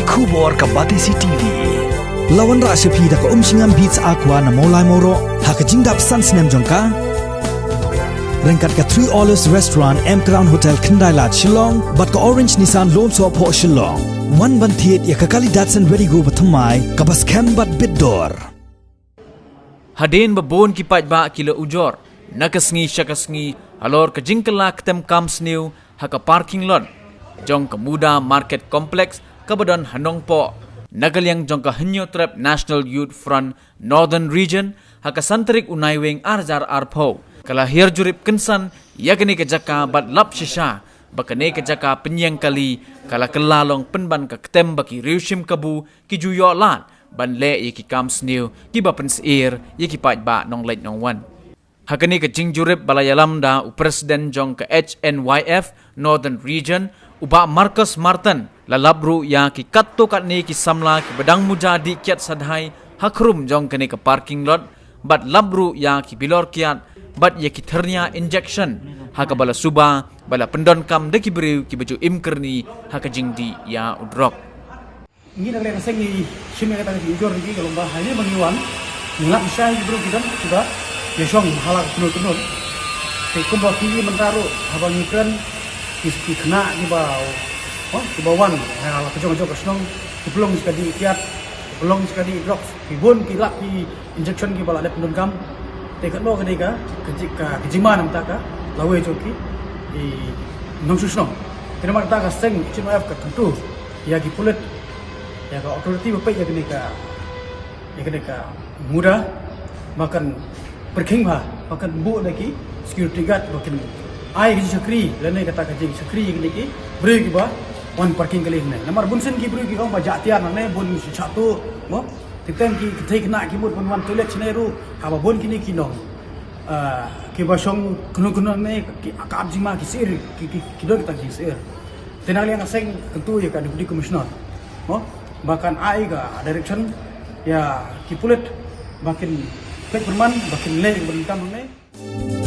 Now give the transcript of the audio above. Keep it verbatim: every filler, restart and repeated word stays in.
Khubor ka Batesi T V. La wanrah sha phi da ka Umshngam Beats Aqua na Mawlai Mawroh ha ka jingdap san snem jong ka. Ryngkat ka Three Olives Restaurant, M Crown Hotel, Khyndai Lad, Shillong bad ka Orange Nissan Lone Sohphoh, Shillong. Wan ban thied ïa ka kali Datsun Redi-GO bathymmai kaba skhem bad bit dor. Hadien ba bun ki paidbah ki la ujor na ka sngi sha ka sngi halor ka jingkylla ktem kam sniew ha ka parking lot jong ka Muda Market Complex kaba don ha Nongpoh, na ka liang jong ka Hynñiewtrep National Youth Front Northern Region, ha ka san tarik u Naiwieng ar hajar arphew, ka la hiar jurip kynsan ïa kane ka jaka bad lap shisha ba kane ka jaka pynïeng kali ka la kylla long pynban ka ktem ba ki riewshim kabu ki ju ïoh lad ban leh ïa ki kam sniew kiba pynsyier ïa ki paidbah nongleit nongwan. Ha kane ka jingjurip ba la ïalam da u President jong ka H N Y F Northern Region, u Bah Marcus Martin, la lap ruh ïa ki katto katne ki samla kiba dang muja dih kiad sadhai ha khrum jong kane ka parking lot, bad lap ruh ïa ki bilor kiad bad ïa ki thyrnia injection ha kaba la suba ba la pyndonkam da ki briew kiba ju im kyrni ha ka jingdih ïa u drok. Ngi na ka liang ka seng ngi shim ïa kata ka jingujor jong ki ka long ba ha ïing ba ngi wan, ngi lap shisha ïa ki briew ki don kiba ïashong ha la ka kynnoh kynnoh. Te kumba phi ïohi mynta ruh haba ngi kren, ki, ki khynnah kiba, oh, kiba wan ha la ka jong ka jong ka shnong, ki pynlong sha ka dih kiad, ki pynlong sha ka dih drugs, ki bun ki lap ki injection kiba la dep pyndonkam. Te katno ka dei ka, ka ji-, ka, ka jingma namar ka lawei jong ki, ki nongshong shnong. Te namar kata ka seng H N Y F ka kyntu ïa ki pulit, ïa ka authority ba peit ïa kane ka, ïa kane ka Muda, ba kan pyrkhing bha, ba kan buh da ki security guard, ba kan ai ka jingshakri lane kata ka jingshakri ïa kine ki briew kiba wan parking kali hangne. Namar bun sien ki briew ki ong ba jah tiar nangne, bun sha tuh, mo. Teng teng ki kynthei khynnah ki mut ban wan toilet shane ruh, haba bun kine ki nong, ah, kiba shong kynhun kynhun hangne, ki ka ap jingma, ki syier, ki, ki, ki don kita ki syier. Te na ka liang ka seng kyntu ïa ka Deputy Commissioner, mo, ba kan ai ka direction ïa ki pulit ba kin peit pyrman, ba kin leh kaba donkam hangne.